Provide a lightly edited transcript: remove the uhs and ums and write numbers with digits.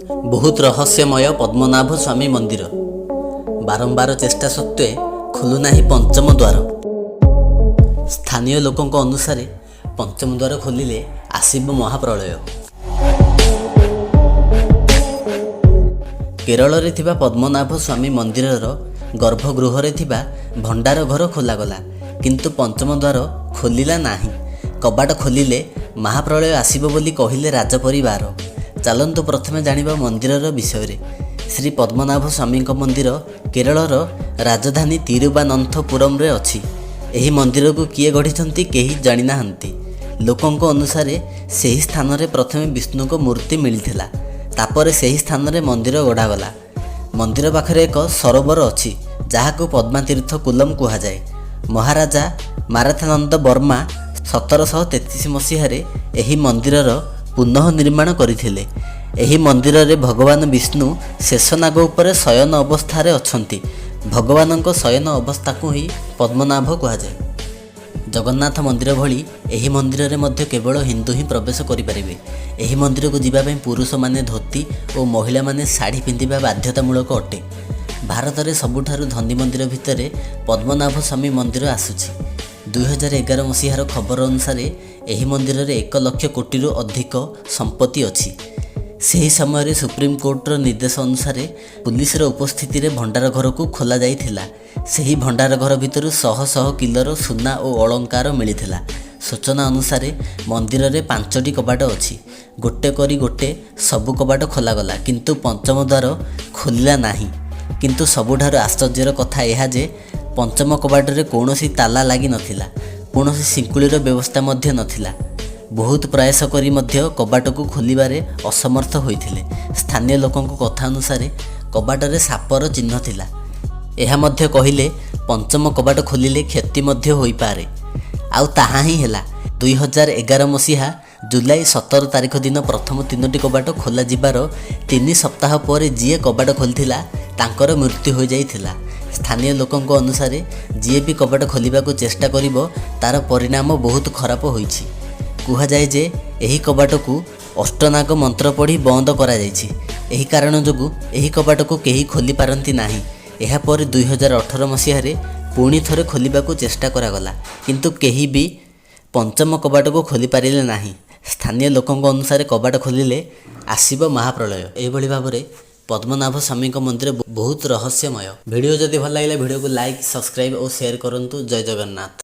ବହୁତ ରହସ୍ୟମୟ ପଦ୍ମନାଭ ସ୍ୱାମୀ ମନ୍ଦିର। ବାରମ୍ବାର ଚେଷ୍ଟା ସତ୍ତ୍ୱେ ଖୋଲୁନାହିଁ ପଞ୍ଚମ ଦ୍ୱାର। ସ୍ଥାନୀୟ ଲୋକଙ୍କ ଅନୁସାରେ, ପଞ୍ଚମ ଦ୍ୱାର ଖୋଲିଲେ ଆସିବ ମହାପ୍ରଳୟ। କେରଳରେ ଥିବା ପଦ୍ମନାଭ ସ୍ୱାମୀ ମନ୍ଦିରର ଗର୍ଭଗୃହରେ ଥିବା ଭଣ୍ଡାର ଘର ଖୋଲାଗଲା, କିନ୍ତୁ ପଞ୍ଚମ ଦ୍ୱାର ଖୋଲିଲା ନାହିଁ। କବାଟ ଖୋଲିଲେ ମହାପ୍ରଳୟ ଆସିବ ବୋଲି କହିଲେ ରାଜପରିବାର। ଚାଲନ୍ତୁ ପ୍ରଥମେ ଜାଣିବା ମନ୍ଦିରର ବିଷୟରେ। ଶ୍ରୀ ପଦ୍ମନାଭ ସ୍ୱାମୀଙ୍କ ମନ୍ଦିର କେରଳର ରାଜଧାନୀ ତିରୁବାନନ୍ଥପୁରମରେ ଅଛି। ଏହି ମନ୍ଦିରକୁ କିଏ ଗଢ଼ିଛନ୍ତି, କେହି ଜାଣିନାହାନ୍ତି। ଲୋକଙ୍କ ଅନୁସାରେ, ସେହି ସ୍ଥାନରେ ପ୍ରଥମେ ବିଷ୍ଣୁଙ୍କ ମୂର୍ତ୍ତି ମିଳିଥିଲା। ତାପରେ ସେହି ସ୍ଥାନରେ ମନ୍ଦିର ଗଢ଼ାଗଲା। ମନ୍ଦିର ପାଖରେ ଏକ ସରୋବର ଅଛି, ଯାହାକୁ ପଦ୍ମାତୀର୍ଥ କୁଲମ କୁହାଯାଏ। ମହାରାଜା ମାରାଥାନନ୍ଦ ବର୍ମା 1733 ମସିହାରେ ଏହି ମନ୍ଦିରର ପୁନଃ ନିର୍ମାଣ କରିଥିଲେ। ଏହି ମନ୍ଦିରରେ ଭଗବାନ ବିଷ୍ଣୁ ଶେଷନାଗ ଉପରେ ଶୟନ ଅବସ୍ଥାରେ ଅଛନ୍ତି। ଭଗବାନଙ୍କ ଶୟନ ଅବସ୍ଥାକୁ ହିଁ ପଦ୍ମନାଭ କୁହାଯାଏ। ଜଗନ୍ନାଥ ମନ୍ଦିର ଭଳି ଏହି ମନ୍ଦିରରେ ମଧ୍ୟ କେବଳ ହିନ୍ଦୁ ହିଁ ପ୍ରବେଶ କରିପାରିବେ। ଏହି ମନ୍ଦିରକୁ ଯିବା ପାଇଁ ପୁରୁଷମାନେ ଧୋତି ଓ ମହିଳାମାନେ ଶାଢ଼ୀ ପିନ୍ଧିବା ବାଧ୍ୟତାମୂଳକ ଅଟେ। ଭାରତରେ ସବୁଠାରୁ ଧନୀ ମନ୍ଦିର ଭିତରେ ପଦ୍ମନାଭ ସ୍ୱାମୀ ମନ୍ଦିର ଆସୁଛି। 2011 ମସିହାର ଖବର ଅନୁସାରେ, ଏହି ମନ୍ଦିରରେ 1 ଲକ୍ଷ କୋଟିରୁ ଅଧିକ ସମ୍ପତ୍ତି ଅଛି। ସେହି ସମୟରେ ସୁପ୍ରିମକୋର୍ଟର ନିର୍ଦ୍ଦେଶ ଅନୁସାରେ ପୁଲିସର ଉପସ୍ଥିତିରେ ଭଣ୍ଡାର ଘରକୁ ଖୋଲାଯାଇଥିଲା। ସେହି ଭଣ୍ଡାର ଘର ଭିତରୁ ଶହ ଶହ କିଲୋର ସୁନା ଓ ଅଳଙ୍କାର ମିଳିଥିଲା। ସୂଚନା ଅନୁସାରେ, ମନ୍ଦିରରେ ପାଞ୍ଚଟି କବାଟ ଅଛି। ଗୋଟେ କରି ଗୋଟେ ସବୁ କବାଟ ଖୋଲାଗଲା, କିନ୍ତୁ ପଞ୍ଚମ ଦ୍ୱାର ଖୋଲିଲା ନାହିଁ। କିନ୍ତୁ ସବୁଠାରୁ ଆଶ୍ଚର୍ଯ୍ୟର କଥା ଏହା ଯେ ପଞ୍ଚମ କବାଟରେ କୌଣସି ତାଲା ଲାଗି ନଥିଲା, କୌଣସି ଶିଙ୍କୁଳିର ବ୍ୟବସ୍ଥା ମଧ୍ୟ ନଥିଲା। ବହୁତ ପ୍ରୟାସ କରି ମଧ୍ୟ କବାଟକୁ ଖୋଲିବାରେ ଅସମର୍ଥ ହୋଇଥିଲେ। ସ୍ଥାନୀୟ ଲୋକଙ୍କ କଥା ଅନୁସାରେ, କବାଟରେ ସାପର ଚିହ୍ନ ଥିଲା। ଏହା ମଧ୍ୟ କହିଲେ, ପଞ୍ଚମ କବାଟ ଖୋଲିଲେ କ୍ଷତି ମଧ୍ୟ ହୋଇପାରେ। ଆଉ ତାହା ହିଁ ହେଲା। 2011 ମସିହା ଜୁଲାଇ 17 ତାରିଖ ଦିନ ପ୍ରଥମ ତିନୋଟି କବାଟ ଖୋଲାଯିବାର 3 ସପ୍ତାହ ପରେ ଯିଏ କବାଟ ଖୋଲିଥିଲା, ତାଙ୍କର ମୃତ୍ୟୁ ହୋଇଯାଇଥିଲା। ସ୍ଥାନୀୟ ଲୋକଙ୍କ ଅନୁସାରେ, ଯିଏ ବି କବାଟ ଖୋଲିବାକୁ ଚେଷ୍ଟା କରିବ, ତାର ପରିଣାମ ବହୁତ ଖରାପ ହୋଇଛି। କୁହାଯାଏ ଯେ ଏହି କବାଟକୁ ଅଷ୍ଟନାଗ ମନ୍ତ୍ର ପଢ଼ି ବନ୍ଦ କରାଯାଇଛି। ଏହି କାରଣ ଯୋଗୁଁ ଏହି କବାଟକୁ କେହି ଖୋଲି ପାରନ୍ତି ନାହିଁ। ଏହାପରେ 2018 ମସିହାରେ ପୁଣି ଥରେ ଖୋଲିବାକୁ ଚେଷ୍ଟା କରାଗଲା, କିନ୍ତୁ କେହି ବି ପଞ୍ଚମ କବାଟକୁ ଖୋଲି ପାରିଲେ ନାହିଁ। ସ୍ଥାନୀୟ ଲୋକଙ୍କ ଅନୁସାରେ, କବାଟ ଖୋଲିଲେ ଆସିବ ମହାପ୍ରଳୟ। ଏହିଭଳି ଭାବରେ ପଦ୍ମନାଭ ସ୍ୱାମୀଙ୍କ ମନ୍ଦିର ବହୁତ ରହସ୍ୟମୟ। ଭିଡ଼ିଓ ଯଦି ଭଲ ଲାଗିଲା, ଭିଡ଼ିଓକୁ ଲାଇକ୍, ସବସ୍କ୍ରାଇବ୍ ଓ ସେୟାର କରନ୍ତୁ। ଜୟ ଜଗନ୍ନାଥ।